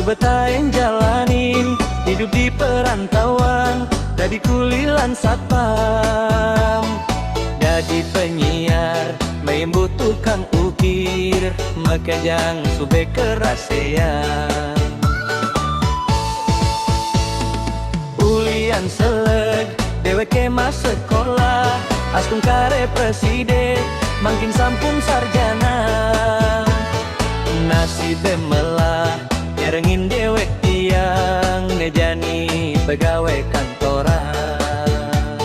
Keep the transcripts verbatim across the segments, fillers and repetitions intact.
Betaeng jalanin hidup di perantauan, dadi kuli lan satpam, dadi penyiar, maimbu tukang ukir, makejang sube kerasean. Ulian seleg, dewek ke masekolah, astung kare preside, mangkin sampun sarjana. Nasibe melah, nyarengin dewek tiang, ne jani pegawe kantoran.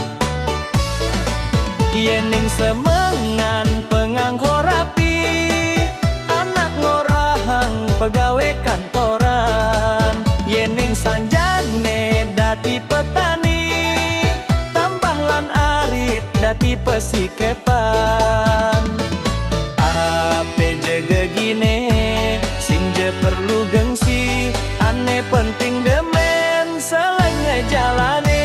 Yening semengan penganggo rapi, anak ngorahang pegawe kantoran. Yening sanjangne dadi petani, tambah lan arit dadi pesikepan. Ape je gegine, sing je perlu gengsi, ane penting demen selenge jalane.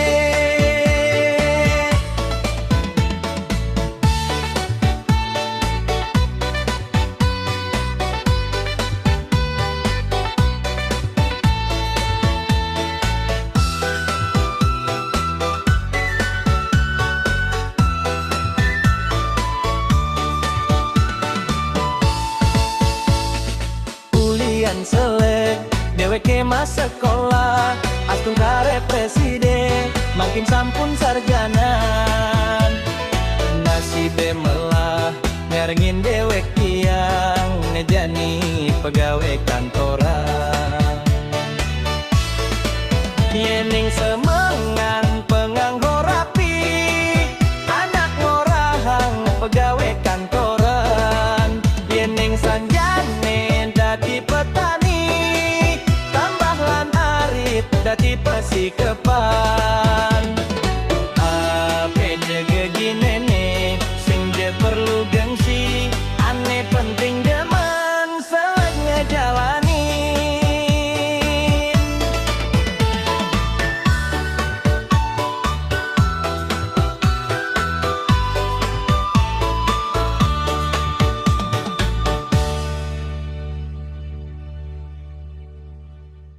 Ulian seleg, dewek ke masekolah, astung kare preside, mangkin sampun sarjana. Nasibe melah, nyarengin dewek tiang, ne jani pegawe kantoran. Yening sem-